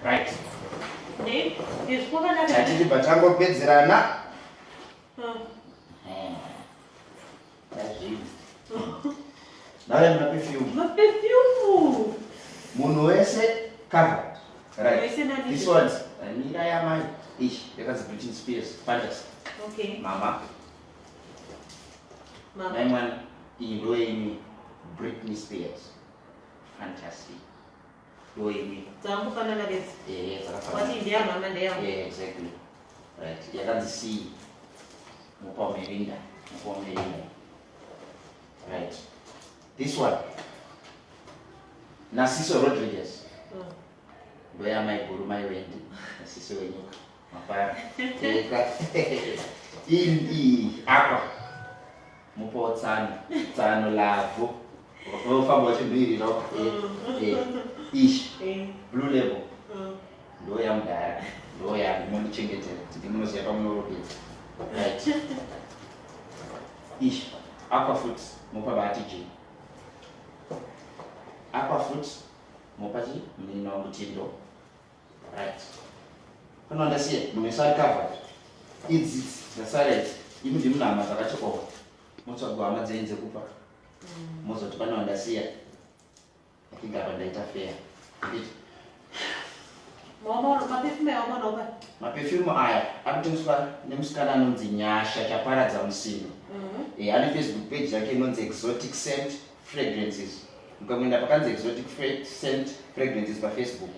Right. Nei, izvi kwakanaka. Tatichibva tangopedzerana. Tazvinhu. Ndauya nemaperfume. Maperfume. Munhu wese covered. Right. Wese nani? This one's mira yamai. Ish, yakanzi Britney Spears Fantasy. Okay. Mama, Mama. mai mwana, iyi ndo yenyu Britney Spears Fantasy. Ndo yenyu. Dzangufanana bedzi. Eh, dzakafanana. Wati ndeya mama ndeyangu. Yeah, exactly. Right. Yakanzi C. Mupa Merinda. Mupa Merinda. Right. This one. Narciso Rodriguez. Ndoya mai guru mai Wendy. Narciso wenyuka. Mafara. Teka. Iyi aqua. Mupa tsano. Tsano lavo. Unofamba uchinhuhwirira. Eh. Eh. Ish. Blue label. Ndoyamudhara, ndoyangu, mondichengetera kuti munoziva pamunoropedza. Right. Ish, aqua foot mopa bati j, aqua foot mopa chi munini wangu Tindo. Right, pano ndasiya munhu wese ari covered. Idzi dzasara idzi, imi ndimi hama dzakachikoka, motsvaga hama dzenyu dzekupa, mozoti pane wandasiya. I think apa ndaita fair. Handiti? Mama, maperfume awamaona upa? Maperfume aya anotengeswa nemusikana anonzi Nyasha Chaparadza Musindo. Ane Facebook page yake inonzi Exotic Scent Fragrances. Mukangoenda pakanzi Exotic Scent Fragrances paFacebook,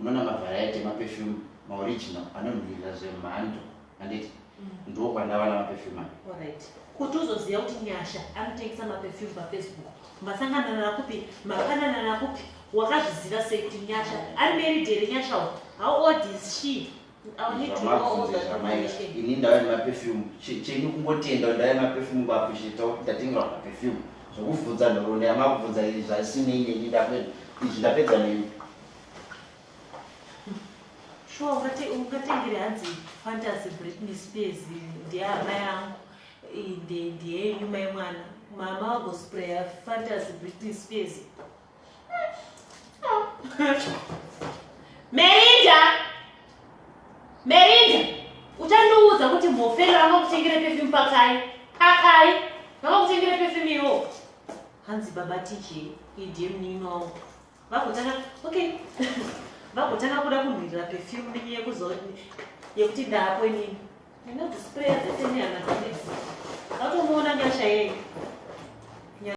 munoona mavariety emaperfume maoriginal anonhuhwirira zvemhando. Handiti? Ndo kwandawana maperfume aya. Alright. Kuti uzoziva kuti Nyasha anotengesa maperfume paFacebook, masangana nakupi, mapanana nakupi, wakazviziva sei kuti Nyasha ari married here? Nyasha uyu, how old is she? I need to know all Zvamabvunze that zvamaita. information. Ini ndauya nemaperfume. Chenyu kungotenda kuti ndauya nemaperfume, kuappreciata kuti ndatengerwa maperfume. Zvokubvunza nhoroondo yamakubvunza izvi zvasinei neni. Izvi ndapedza nemi. Sure, ungatengere hanzi Fantasy Britney Spears ndeyama yangu, iyi ndeyenyu mai mwana, mama vagospraya Fantasy Britney Spears. Merinda, Merinda, uchandiudza kuti Mhofela vangakutengere perfume pakai? Pakai vangakutengere perfume iwo? Hanzi baba Tichi idiye munin'ina wangu, vagotanga, okay, vagotanga kuda kunhuhwirira perfume nenyaya yekuti ndapo inini ndinadzispraya dzese nehama dzanedzi. Vatomuona Nyasha yeye.